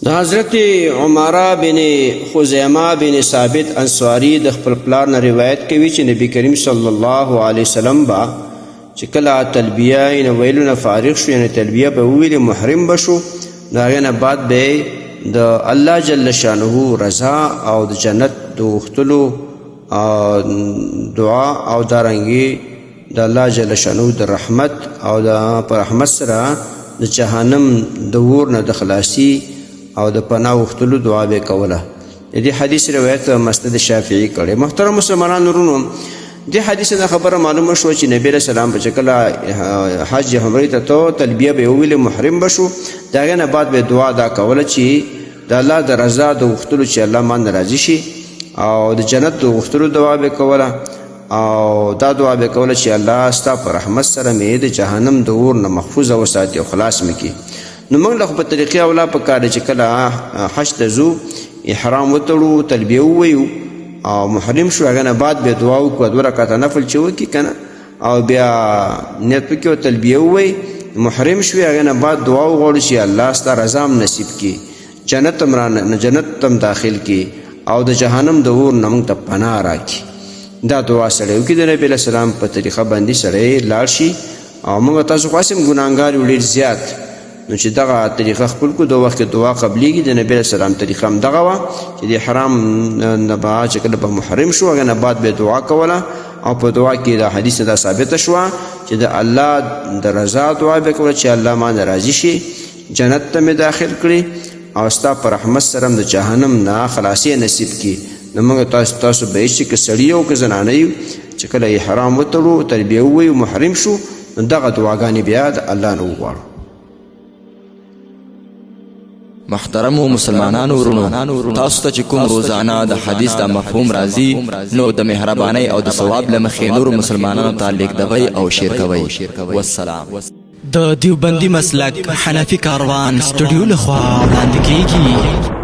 د حضرت عماره بن خزیمه بن ثابت انصاری د خپل پلار نه روایت کوي چې نبی کریم صلی الله علیه وسلم با چې کله تلبیه یعنی ویلو نه فارغ شو، یعنی تلبیه به وویلې، محرم به شو، د هغې نه بعد به د الله جل شانه رضا او د جنت د غوښتلو دعا او دارنګې د الله جل شانه د رحمت او د پر رحمت سره د جهنم د ور نه د خلاصي او د پناه غوښتلو دعا به کوله. د دې حدیث روایت مسند شافعي کړی. محترم مسلمانانو ورونو، دې حدیث نه خبره معلومه شوه چې نبی علیه السلام به چې کله حج عمرې ته ته تلبیه به یې وویلې، محرم به شو، د هغې نه بعد به دعا دا کوله چې د الله د رضا د غوښتلو چې الله ما نه راضي شي، او د جنت د غوښتلو دعا به کوله، او دا دعا به کوله چې الله ستا په رحمت سره مې د جهنم د اور نه محفوظ وساتي او خلاص مې کړي. نو موږ له خو په طریقې اولا په کار دی چې کله حج ته ځو احرام وتړو، تلبیه ووایو او محرم شو، هغه نه بعد بیا دعا وکړو، دوه رکعته نفل چې وکړي که نه، او بیا نیت وکړي او تلبیه ووایي، محرم شوې، هغې نه بعد دعا وغواړو چې الله ستا رضا هم نصیب کړي، جنت هم را جنت ته هم داخل کړي او د جهنم د اور نه موږ ته پناه راکړي. دا دعا سړی وکړي، د نبي علیه السلام په طریقه باندې سړی لاړ شي. او موږ تاسو خو هسې هم ګناهګار یو ډېر زیات، نو چې دغه طریقه خپل کړو، د وخت کې دعا قبلیږي. د نبي علیه السلام طریقه هم دغه وه چې د احرام نه به چې کله به محرم شو، هغې نه بعد به دعا کوله، او په دعا کې دا حدیث نه دا ثابته شوه چې د الله د رضا دعا به کوله چې الله ما نه راضي شي، جنت ته مې داخل کړي او ستا په رحمت سره د جهنم نه خلاصې نصیب کړي. نو موږ تاسو به چې که سړي یو که زنانه یو، چې کله احرام وتړو، تلبیه ووایو، محرم شو، نو دغه دعاګانې بیا د الله نه وغواړو. محترمو مسلمانانو ورونو، تاسو ته چې کوم روزانه د حدیث دا مفهوم راځي، نو د مهربانۍ او د ثواب له مخې نورو مسلمانانو ته لیږدوئ او شیر کوئ. والسلام. د دیوبندي مسلک حنفي کاروان سټډیو لخوا وړاندې کیږي.